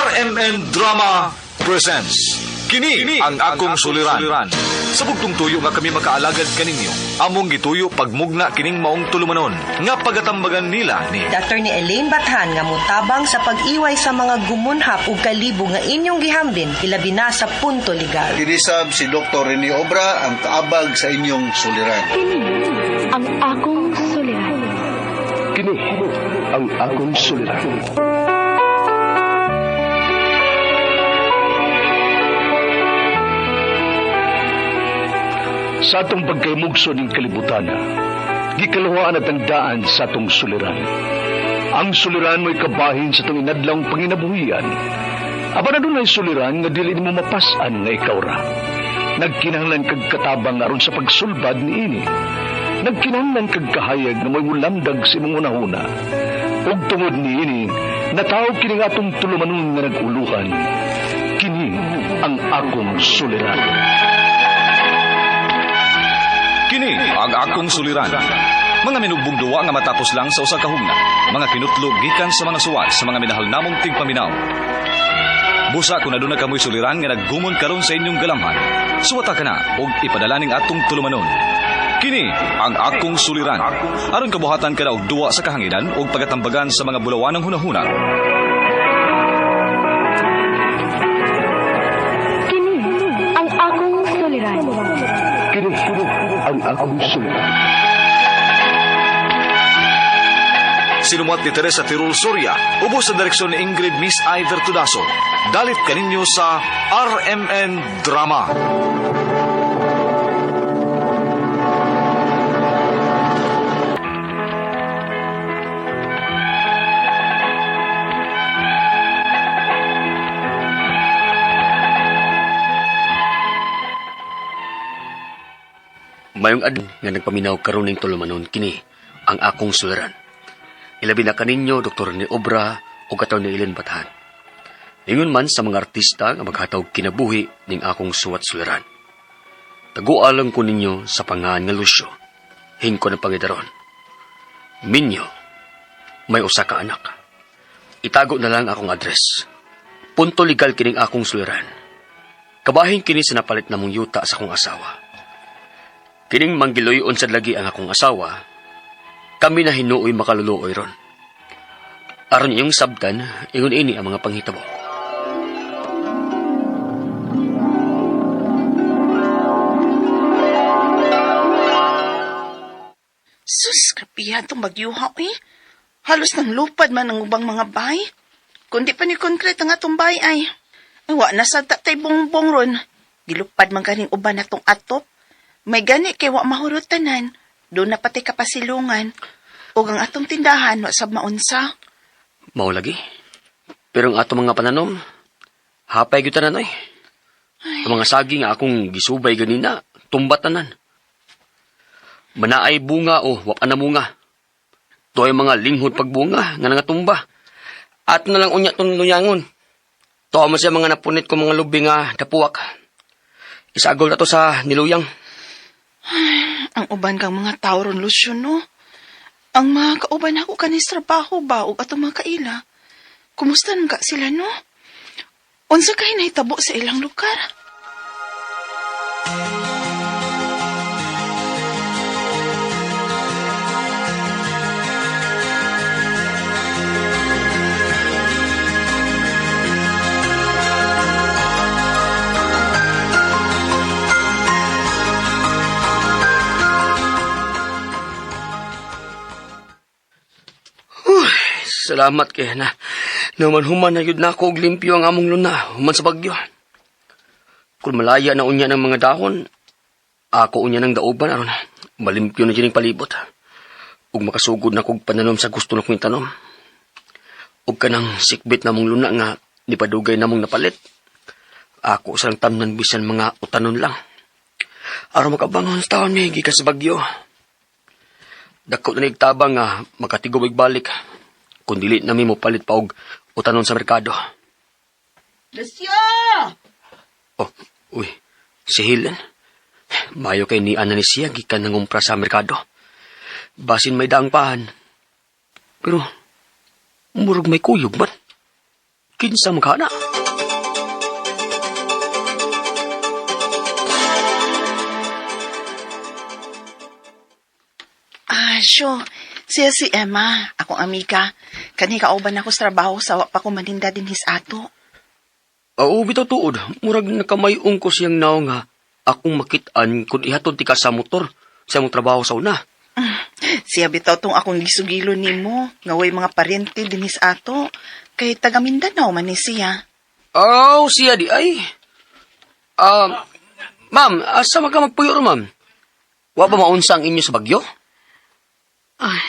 RMN Drama presents Kini ang akong suliran. Sa bugtong tuyo nga kami makaalagad kaninyo, among gituyo pagmugna kining maong tulumanon nga pagatambagan nila ni Attorney Elaine Bathan nga motabang sa pag-iway sa mga gumunhap ug kalibo nga inyong gihambin ilabi na sa punto legal. Kinisab si Dr. Rene Obra ang kaabag sa inyong suliran. Kini ang akong suliran. Kini ang akong suliran. Sa atong pagkaymugso ning kalibutan, gikaluhaan at ang daan sa atong suliran. Ang suliran mo'y kabahin sa atong inadlawng panginabuhian. Apan adunay suliran nga dili nimo mapas-an nga ikaw ra. Nagkinahanglan kag katabang aron sa pagsulbad niini. Nagkinahanglan kag kahayag nga mo'y mulamdag sa imong hunahuna. Ug tungod niini, natawag kini nga atong tulumanon nga nag-uluhan. Kini ang akong suliran. Kini ang akong suliran. Mga minugbong duwa nga matapos lang sa usa ka hugna. Mga kinutlog gikan sa mga suwat sa mga minahal namong tigpaminaw. Busa kung aduna kamoy suliran nga naggumon karon sa inyong galamhan. Suwata ka na og ipadala ning atong tulumanon. Kini ang akong suliran. Aron kabuhatan ka na og duwa sa kahanginan ug pagatambagan sa mga bulawanang hunahuna. Kini ang akong suliran. Kini ang akong suliran. Sinumuat ni Teresa Tirul Soria, ubos sa direksyon ni Ingrid Miss Iver Tudaso. Dalit kaninyo sa RMN Drama. Mayong adlaw nga nagpaminaw karon ning tulumanon kini ang akong suliran. Ilabi na kaninyo Dr. ni Obra o kataw ni Ellen Bathan. Ingon man sa mga artista nga maghatag kinabuhi ning akong suwat suliran. Tagualang lang ko ninyo sa pangalan nga Lucio. Hingko ng pangidaron. Minyo, may usa ka anak. Itago na lang akong address. Punto legal kining akong suliran. Kabahin kini sa napalit namong yuta sa akong asawa. Kining manggiloy-on sa lagi ang akong asawa, kami na hinuoy makaluluoy ron. Aron iyong sabtan, ingon ini ang mga panghitabo. Sus, grabihan tong bagyuha eh. Halos nang lupad man ang ubang mga bay. Kundi pa ni konkret ang atong bay ay. Ay, wa na sa tatay bongbong ron. Gilupad man ganing uban na tong atop. May gani kay wa mahurutanan. Doon na pati kapasilungan. Ug ang atong tindahan wa sab maunsa. Mao lagi. Pero ang ato mga pananom, hapay gyud tanan oy. Ang mga saging nga akong gisubay ganina, tumbat tanan. Manaay bunga o wa pa na munga. Tuay mga linghod pagbunga nga nangatumba. At na lang unya tong luyangon. Tuwa mo siya mga napunit ko mga lubi nga dapuwak. Isagol na to sa niluyang. Ang uban kang mga tao ron, Lucio, no? Ang mga kauban ako kanis trabaho ba ug atong mga kaila. Kumusta nang ka sila, no? Unsa kay nahitabo sa ilang lugar? Salamat kay na. Naman human na yun na ako og limpyo ang among luna, human sa bagyo. Kung malaya na unya ng mga dahon, ako unya ng dauban aron malimpyo na dyan ang palibot. Ug makasugod na kog pananom sa gusto na kong tanom. Ug kanang sikbit na mong luna nga nipadugay na mong napalit. Ako sang tamnan bisan mga utanon lang. Aron makabangon sa taon mi gikan sa bagyo. Dako na nigtabang nga makatigom og balik. Kung dili na mi mopalit pa og utanon sa merkado. Lucio! Oh, uy, si Helen. Mayo kay ni Ana ni siya gikan nangumpra sa merkado. Basin may daang pahan. Pero, murag may kuyog man. Kinsa man kana? Ah, sure. Siya si Emma, akong amiga. Kani kauban ako sa trabaho sa wa pa ko maninda din his ato. Oo, bitaw tuod. Murag nakamayong ko siyang naong nga akong makit-an kung ihatod ti ka sa motor sa imong trabaho sa una. Siya bitaw tong akong gisugilo nimo, nga way mga parente din his ato. Kay taga Mindanao man ni siya. Oh, siya di ay. Ma'am, asa man ka magpuyo ro, ma'am? Wa ba maunsa ang inyo sa bagyo? Ay,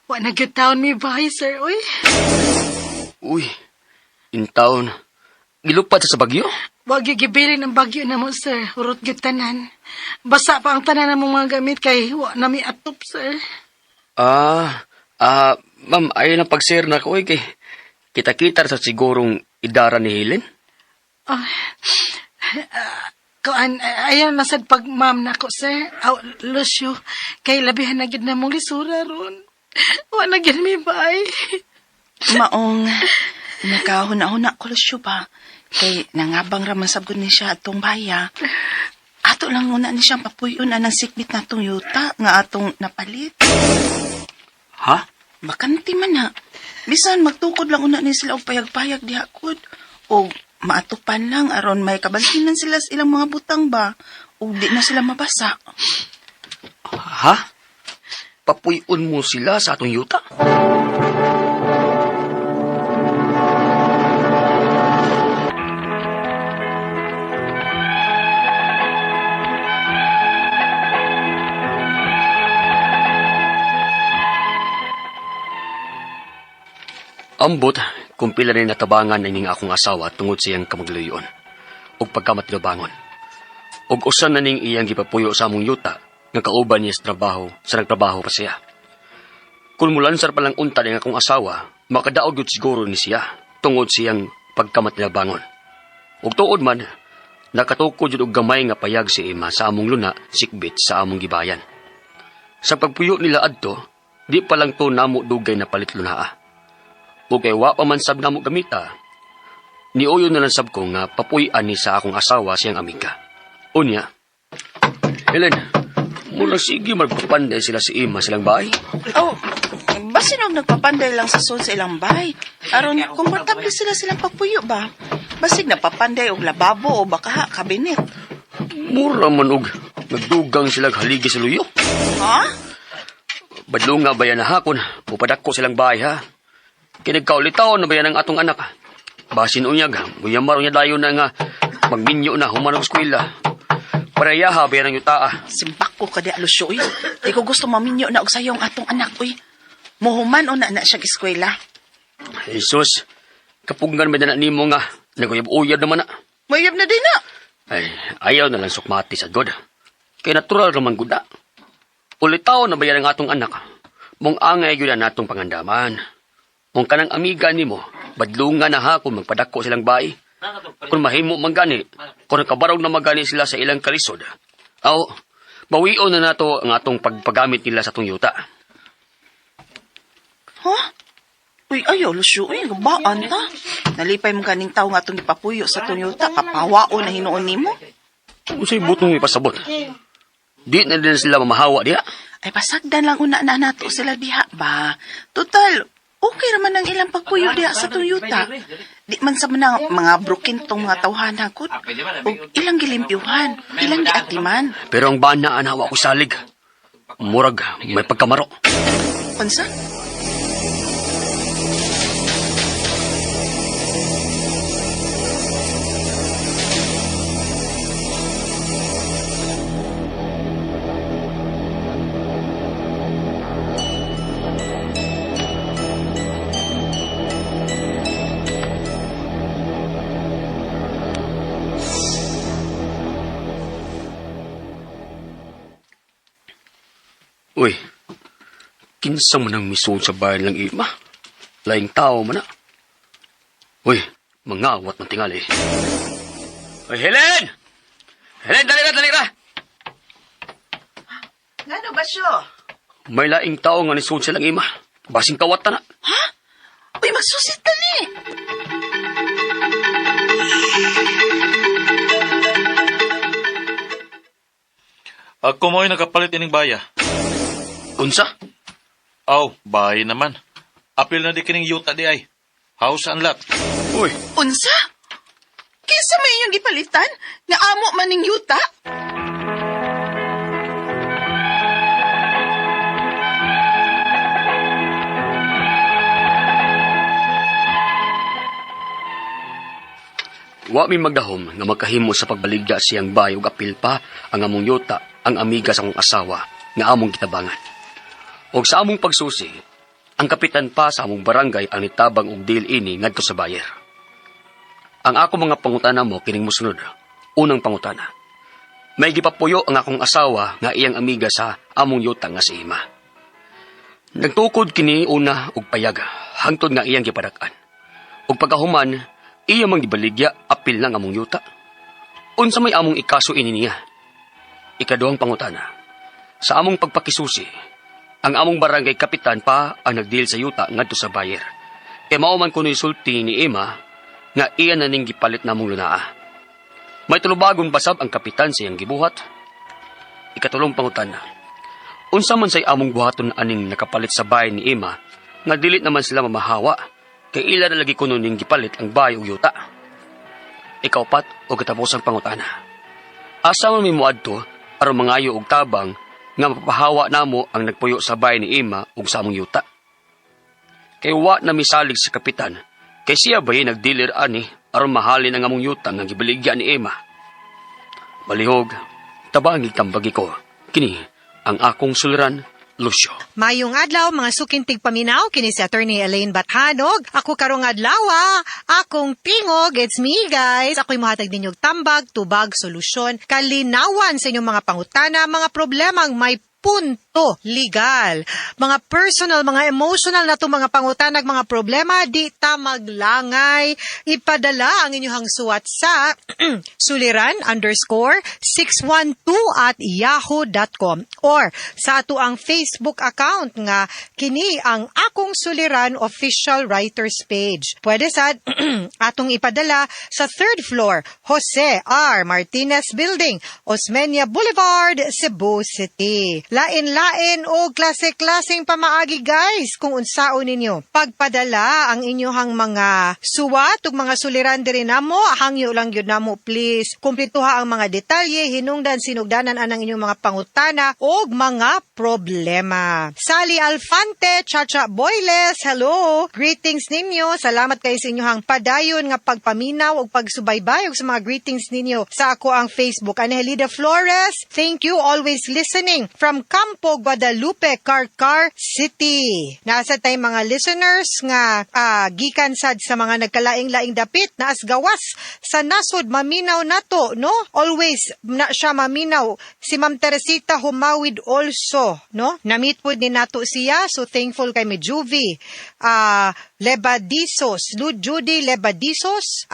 wa na gyud taon mi bahay, sir. Uy, Uy, in town. Gilupad sa bagyo? wa gyud gibilin ang bagyo namo, sir. Hurot gyud tanan. Basa pa ang tanan namong mga gamit kay wa na mi atop, sir. Ah, ma'am, ayaw na pag-share na ko, eh, kay kita-kita sa sigurong idara ni Helen. Ay, kuan, ayaw na sad pag ma'am nako, sir. Aw, Lucio, kay labihan na gyud namong lisura ron. Wa na gyud mi bahay. Maong nakahuna-huna ko Lucio ba? Kay nangabang raman sabgon ni siya atong baya. Ato lang una ni siyang papuyon na ng sikbit na atong yuta nga atong napalit. Ha? Bakante man na. Bisan magtukod lang una ni sila og payag-payag diha kod. O maatupan lang aron may kabalhinan sila sa ilang mga butang ba. O di na sila mabasa. Ha? Papuyon mo sila sa atong yuta? Ambot, kung pila ni natabangan ining akong asawa tungod sa iyang kamagluyon ug pagkamatinabangon. Ug usan na ning iyang gipapuyo sa among yuta nga kauban niya sa trabaho sa nagtrabaho pa siya. Kung mulansar pa lang unta ning akong asawa, makadaog yun siguro ni siya tungod siyang pagkamatinabangon. Ug tuod man, nakatukod yun og gamay nga payag si Emma sa among luna sikbit sa among gibayan. Sa pagpuyo nila adto, di pa lang to namo dugay na palit lunaa. Ug kay wa pa man sab namo gamita, niuyon na lang sab ko nga papuy-an ni sa akong asawa siyang amiga. Unya, Helen, mula sige magpapanday sila si Emma silang bahay. Oh, basin og nagpapanday lang sa sud sa ilang bahay. Aron komportable sila silang pagpuyo ba? Basig napapanday og lababo o baka kabinet. Mura man og nagdugang sila haligi sa luyo. Ha? Badlo nga ba yan na hakon, pupadako silang bahay ha. Kinagkaulitaw na ba yan ang atong anak? Basin unyag, guyamar unya dayon na nga magminyo na human og eskwela. Pareyaha ba yan ang yutaa? Simbak ko ka di alusyo uy. Di ko gusto maminyo na og sayo ang atong anak uy. Muhuman o na na siya eskwela. Jesus, kapugnan may na nimo nga naguyab-uyab naman na. Mayab na din na. Ay, ayaw na lang sukmati sa God. Kay natural raman gud na. Ulitaw na ba yan ang atong anak? Mong angay gyud na natong pangandaman. Mong kanang amiga nimo, badlungan na ha kung magpadako silang bahay. Kung mahimo man gani, kung nakabarog na magani sila sa ilang kalisod. Aw, bawion na nato ang atong pagpagamit nila sa atong yuta. Ha? Uy, ayaw, Lucio, uy, gabaan ta. Nalipay mo kaning tao nga atong gipapuyo sa atong yuta, papawao na hinuon nimo. Unsay butong ipasabot? Di na din sila mamahawa diha. Ay, pasagdan lang una na nato sila diha ba? Total, okay raman ang ilang pagpuyo diha sa atong yuta. Di man sa manang mga broken tong mga tawhana gud. Ug ilang gilimpyuhan, ilang giatiman. Pero ang bana anawa ko salig. Murag may pagkamaro. Unsa? Uy, kinsa man ang misuod sa bayan lang ima? Laing tao man na. Uy, mangawat man tingali. Uy, Helen! Helen, dali ra, dali ra! Ngano ba siyo? May laing tao nga nisuod silang ima. Basing kawat na. Ha? Uy, magsusit ta ni. Ako mo'y nakapalit ining baya. Unsa? Aw, bahay naman. Apil na di kining yuta di ay. House and lot. Uy, Unsa? Kinsa may inyong gipalitan? Nga amo maning yuta? Wa mi magdahom nga makahimo sa pagbaligya siyang bay ug apil pa ang among yuta, ang amiga sa akong asawa nga among gitabangan. Og sa among pagsusi, ang kapitan pa sa among barangay ang nitabang og deal ini ngadto sa buyer. Ang ako mga pangutana mo kining mosunod. Unang pangutana. May gipapuyo ang akong asawa nga iyang amiga sa among yuta nga si Ima. Nagtukod kini una og payag hangtod nga iyang gipadak-an. Ug pagkahuman, iya mang gibaligya apil lang among yuta. Unsa may among ikaso ini niya? Ikaduhang pangutana. Sa among pagpakisusi, ang among barangay kapitan pa ang nagdeal sa yuta ngadto sa buyer. Kay mao man kuno'y sulti ni Emma nga iya na ning gipalit namong lunaa. May tulubagon basab ang kapitan sa iyang gibuhat. Ikatulong pangutana. Unsa man say among buhaton aning nakapalit sa bahay ni Emma nga dili naman sila mamahawa kay ila na lagi kuno ning gipalit ang bahay ug yuta. Ikaupat o katapusang pangutana. Asa man mi moadto aron mangayo og tabang nga mapahawa namo ang nagpuyo sa bahay ni Emma ug sa among yuta. Kay wa na misalig sa kapitan, kay siya bay nagdealer ani aron mahalin ang among yuta nga gibaligya ni Emma. Balihog, tabangig tambagi ko. Kini ang akong suliran, Lucio. Mayong adlaw mga suking tigpaminaw kini si Attorney Elaine Bathanog. Ako karong adlaw, akong tingog, it's me guys. Ako'y mohatag ninyo og tambag, tubag, solusyon, kalinawan sa inyong mga pangutana, mga problemang may punto legal. Mga personal, mga emotional na itong mga pangutanag, mga problema, di ta maglangay. Ipadala ang inyong suwat sa suliran_612@yahoo.com or sa ato ang Facebook account nga kini ang Akong Suliran Official Writers Page. Pwede sad atong ipadala sa third floor, Jose R. Martinez Building, Osmeña Boulevard, Cebu City. Lain-lain o klase-klaseng pamaagi guys kung unsaon ninyo. Pagpadala ang inyohang mga suwat ug mga suliran diri namo, hangyo lang gyud namo please. Kumpletuha ang mga detalye, hinungdan sinugdanan anang inyong mga pangutana og mga problema. Sally Alfante, Chacha Boyles, hello. Greetings ninyo. Salamat kay sa inyohang padayon nga pagpaminaw ug pagsubaybay ug sa mga greetings ninyo sa ako ang Facebook. Angelida Flores, thank you, always listening from Campo Guadalupe, Carcar City. Nasa tay mga listeners nga gikan sad sa mga nagkalaing-laing dapit naas gawas sa nasod maminaw nato, no? Always na siya maminaw. Si Ma'am Teresita Humawid also, no? Na-meet pod ni nato siya, so thankful kay mi Juvie. Lebadisos, Judy Lebadisos.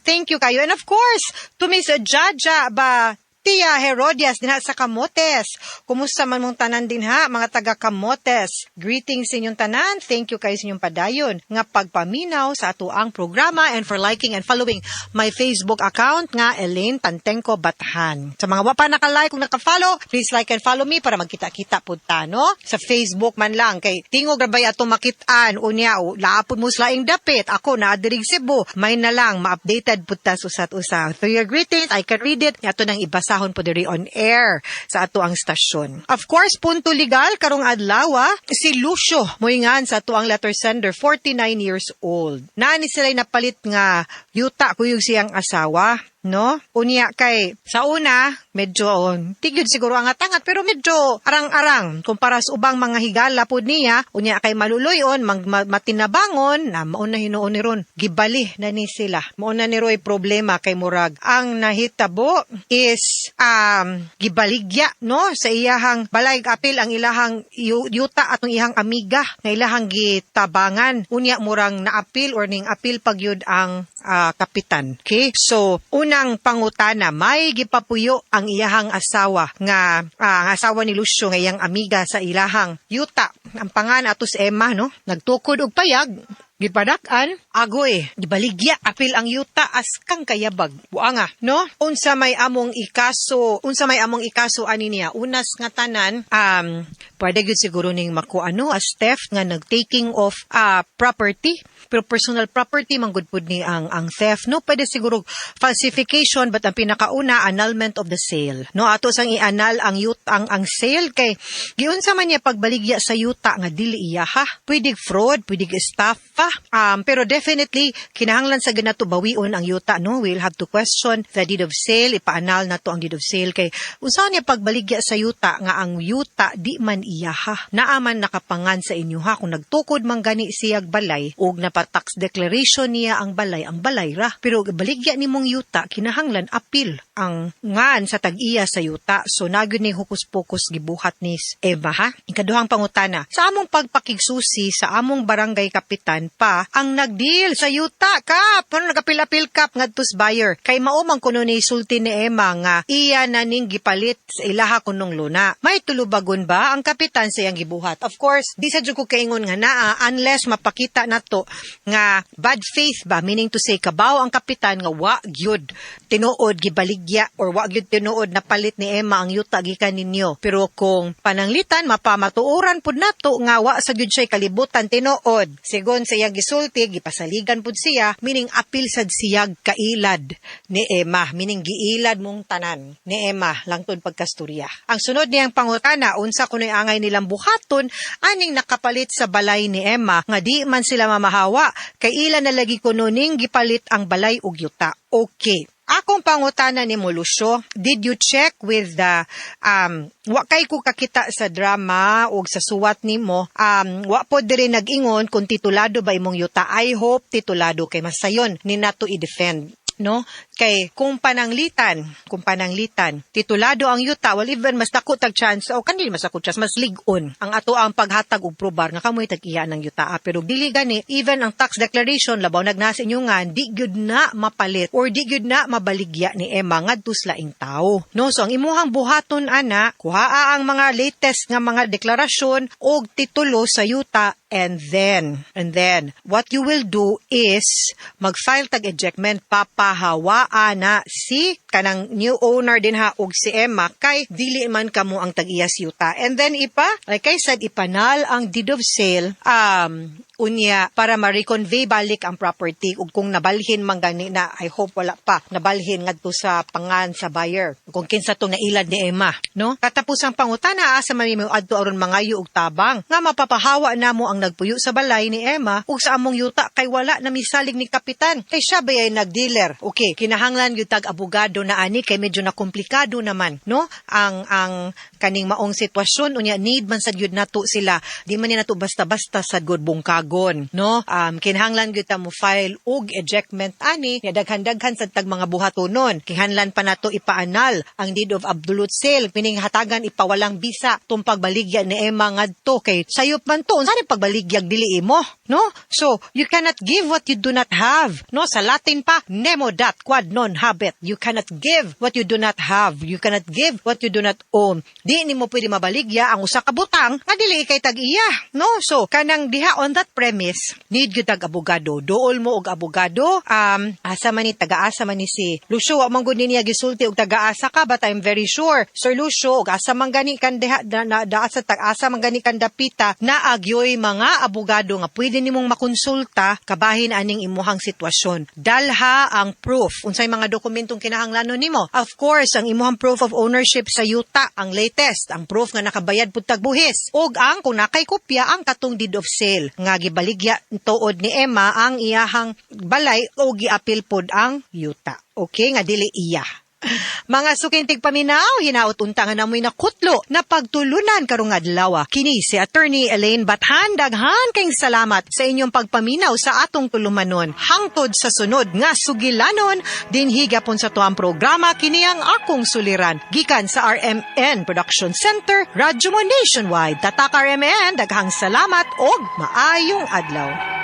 Thank you kayo. And of course, to Miss Jaja ba Tia Herodias dinha sa Camotes. Kumusta man mong tanan din ha, mga taga Camotes. Greetings sa inyong tanan. Thank you kayo sa inyong padayon nga pagpaminaw sa ato ang programa and for liking and following my Facebook account nga Elaine Tantengco Bathan. Sa mga wa pa naka-like kung naka-follow, please like and follow me para magkita-kita pud ta, no? Sa Facebook man lang kay tingog ra bay ato makit-an unya o laapod mo sa laing dapit. Ako naa diri Cebu, may na lang ma-updated pud ta sa usat usa. Through your greetings, I can read it. Ato nang ibasahon po diri on air sa ato ang stasyon. Of course, punto legal karong adlaw, si Lucio moingan sa ato ang letter sender, 49 years old. Naani sila'y napalit nga yuta kuyog siyang asawa, no? Unya kay sa una medyo tigid siguro ang atangat pero medyo arang-arang kumpara sa ubang mga higala pud niya. Unya kay maluloyon matinabangon na mauna hinuon ni ron gibali na ni sila. Mauna ni Roy problema kay murag ang nahitabo is gibaligya, no, sa iyahang balay apil ang ilahang yuta atong iyang amiga nga ilahang gitabangan. Unya murang naapil or ning apil pagyud ang kapitan. Okay? So, unang pangutana, may gipapuyo ang iyahang asawa nga ang asawa ni Lucio nga iyang amiga sa ilahang yuta. Ang pangan ato si Emma, no? Nagtukod og payag. Gipadak-an, agoy, gibaligya apil ang yuta askang kayabag. Buanga, no? Unsa may among ikaso ani niya? Unas nga tanan, pwede gyud siguro ning makuano as theft nga nag-taking of property, pero personal property man gud pud ni ang theft, no? Pwede siguro falsification, but ang pinakauna, annulment of the sale, no? Ato sang i-annul ang yut ang sale kay giunsa man niya pagbaligya sa yuta nga dili iya ha. Pwede fraud, pwede estafa, pero definitely kinahanglan sa ganato bawion ang yuta, no? We'll have to question the deed of sale, ipa-annul nato ang deed of sale kay unsa niya pagbaligya sa yuta nga ang yuta di man iya ha. Naa man nakapangan sa inyo ha. Kung nagtukod man gani siyag balay ug napa-tax declaration niya ang balay ra, pero baligya nimong yuta, kinahanglan apil ang ngan sa tag-iya sa yuta. So nagyud ni hukus-pokus gibuhat ni Eva ha. Ikaduhang pangutana, sa among pagpakigsusi sa among barangay kapitan pa ang nagdeal sa yuta, kap, ano nagapil-apil kap ngadto sa buyer kay mao man kuno ni sulti ni Emma nga iya na ning gipalit sa ilaha kunong luna. May tulubagon ba ang kapitan sa iyang gibuhat? Of course, di sa jud ko kaingon nga naa unless mapakita nato nga bad faith ba, meaning to say kabaw ang kapitan nga wa gyud tinuod gibaligya or wa gyud tinuod napalit ni Emma ang yuta gikan ninyo. Pero kung pananglitan mapamatuoran pud nato nga wa sa gyud siya kalibutan tinuod sigon sa iyang gisulti, gipasaligan pud siya, meaning apil sad siyag kailad ni Emma, meaning giilad mong tanan ni Emma langtod pagkasturya. Ang sunod niyang pangutana, unsa kunoy angay nilang buhaton aning nakapalit sa balay ni Emma nga di man sila mamahawa kay ila na lagi kuno ning gipalit ang balay ug yuta? Okay. Akong pangutana ni mo, Lucio, did you check with the wa kay ko kakita sa drama ug sa suwat nimo, wa po diri nag-ingon kung titulado ba imong yuta. I hope titulado kay masayon ni nato i-defend, no? Kay kung pananglitan titulado ang yuta, well, even mas dako tag chance o kanil mas dako chance, mas lig-on ang ato ang paghatag og probar nga kamoy tag-iya ng yuta. Ah, pero dili gani, even ang tax declaration labaw nagnasa inyo nga di gyud na mapalit or di gyud na mabaligya ni Emma ngadto sa laing tawo, no? So ang imuhang buhaton ana, kuhaa ang mga latest nga mga deklarasyon og titulo sa yuta, and then what you will do is mag-file tag ejectment, papahawaa na si kanang new owner din ha og si Emma kay dili man kamo ang tag-iya sa yuta. And then ipa, like I said, ipa-annul ang deed of sale unya para ma-reconvey balik ang property ug kung nabalhin man gani na, I hope wala pa nabalhin ngadto sa pangan sa buyer kung kinsa tong nailad ni Emma, no? Katapusang pangutana, asa man mi adto aron mangayo og tabang nga mapapahawa namo ang nagpuyo sa balay ni Emma ug sa among yuta kay wala na misalig ni kapitan kay siya ba ay nagdealer? Okay, kinahanglan gyud tag abogado na ani kay medyo na komplikado naman, no, ang kaning maong sitwasyon. Unya need man sad gyud nato sila, di man ni nato basta-basta sad gud bungkagon, no? Kinahanglan gyud ta mo file og ejectment ani ya, daghan-daghan sad tag mga buhatonon. Kinahanglan pa nato ipa-annul ang deed of absolute sale, meaning hatagan ipawalang bisa tong pagbaligya ni Emma ngadto kay sayop man to, unsa ni pagbaligyag dili imo, no? So you cannot give what you do not have, no? Sa Latin pa, nemo dat quod non habet. You cannot give what you do not have. You cannot give what you do not own. Di nimo pwede mabaligya ang usa ka butang nga dili ikay tag-iya, no? So kanang diha, on that premise, need gyud tag abogado. Dool mo og abogado. Asa man ni, taga-asa man ni si Lucio? Wa man gud niya gisulti og taga-asa ka, but I'm very sure, Sir Lucio, og asa man gani kan diha da, na, da, sa tag-asa man gani kan dapita, naa gyoy mga abogado nga pwede nimong makonsulta kabahin aning imuhang sitwasyon. Dalha ang proof. Unsay mga dokumentong kinahanglanon nimo? Of course, ang imuhang proof of ownership sa yuta, ang latest, ang proof nga nakabayad pud tag buhis, ug ang kung nakay kopya ang katong deed of sale nga gibaligya tuod ni Emma ang iyahang balay o giapil pod ang yuta. Okay, nga dili iya. Mga suking tigpaminaw, hinaot unta nga namoy nakutlo na pagtulunan karong adlaw. Kini si Attorney Elaine Bathan, daghan kayong salamat sa inyong pagpaminaw sa atong tulumanon. Hangtod sa sunod nga sugilanon, dinhi gyapon sa tuang programa, kini ang Akong Suliran. Gikan sa RMN Production Center, Radyo Mo Nationwide. Tatak RMN, daghang salamat og maayong adlaw.